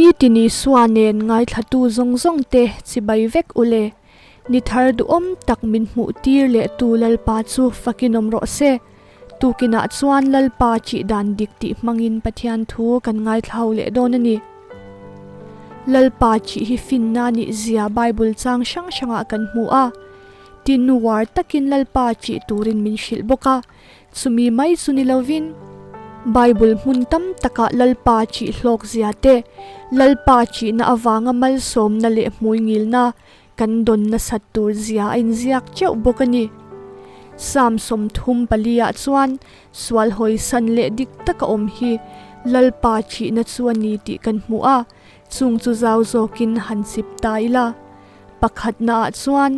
Nitin Isua nen ngaithlatu zawng zawng te chibai vek u le. Ni thar duhawm tak min hmuh tir leh tu Lalpa chu fakin awm rawh se. Tukinah chuan Lalpa chih dan dik tih hmangin Pathian thu kan ngaithla ho leh dawn a ni. Lalpa chih hi finna nih zia Bible chang hrang hrangah kan hmu a. Tin uar takin Lalpa chih turin min hrilh bawk a. Chumi mai chu ni lovin, Bible hmun tam takah Lalpa chih hlawk zia te, Lalpa chihna avanga malsawmna leh hmuingilna kan dawn nasat tur zia a inziak teuh bawk a ni. Psalm 34 ah chuan sual hawisan leh dik taka awm hi Lalpa chihna chu a ni tih kan hmu a, chung chu zau zawkin han chip ta ila. Pakhatnaah chuan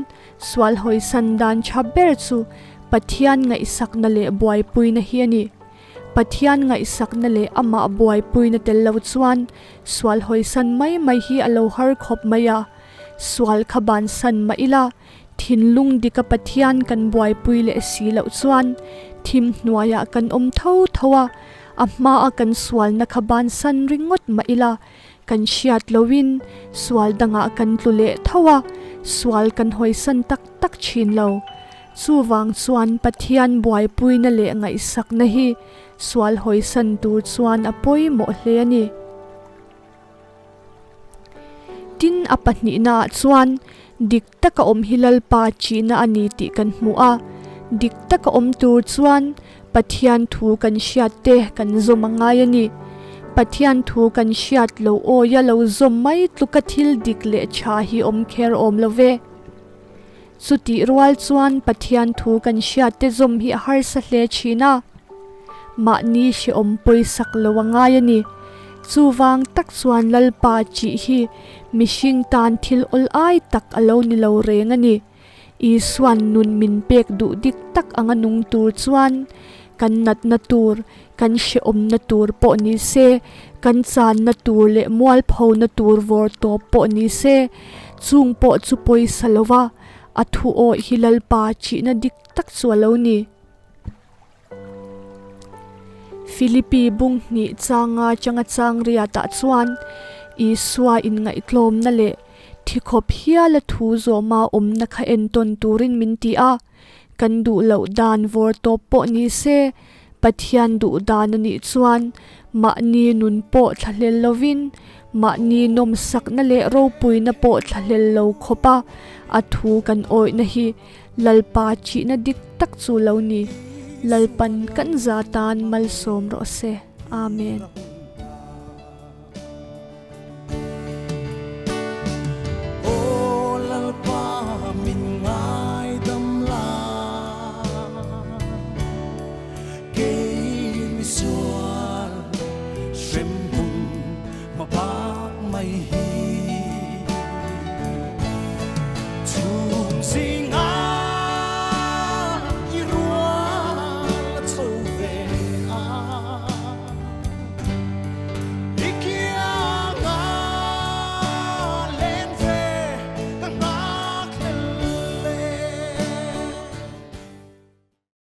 sual hawisan dan tha ber chu Pathian ngaihsakna leh buaipuina hi a ni. Pathian ngaihsakna leh amah buaipuina tel lo chuan sual hawisan mai mai hi a lo har khawp mai a. Sual kha bansan mah ila, thinlung dika Pathian kan buaipui leh si loh chuan thim hnuaiah kan awm tho tho a, a hmaa kan sualna kha bansan ringawt mah ila, kan hriat loin sual dangah kan tlu leh tho a, sual kan hawisan tak tak thin lo. Chuvang chuan Pathian buaipuina leh ngaihsakna hi sual hawisan tur chuan a pawimawh hle a ni. Tin, a pahnihnaah chuan dik taka awm hi Lalpa chihna a ni tih kan hmu a. Dik taka awm tur chuan Pathian thu kan hriat te kan zawm a ngai a ni. Pathian thu kan hriat lo awia lo zawm mai tluka thil dik leh tha hi awm kher awm lo ve. Chutih rual chuan Pathian thu kan hriat te zawm hi a harsa hle thin a. Mahni hrehawm pawisak lo a ngai a ni. Chuvang tak chuan Lalpa chih hi mihring tan thil awl ai tak a lo ni lo reng a ni. Isuan nun min pek duh dik tak anga nung tur chuan kan natna tur, kan hrehawmna tur pawh ni se, kan channa tur leh mualphona tur vawr tawp pawh ni se, chung pawh chu pawisa lova a thu awih hi Lalpa chihna dik tak chu a lo ni. Philippi bung hnih changa changa chang riatah chuan Isua inngaihtlawmna leh thikhawp hiala thu zawma awmna kha entawn turin min ti a. Kan duh loh dan vawr tawp pawh ni se, Pathian duh dan a nih chuan mahni nun pawh thlahlel lovin, mahni nawmsakna leh ropuina pawh thlahlel lo khawpa a thu kan awihna hi Lalpa thihna dik tak chu lo ni. Lalpan kan za tan malsawm rawh se. Amen. Aw Lalpa min ngaidam la, kei misual hremhmun hma bak mai hi.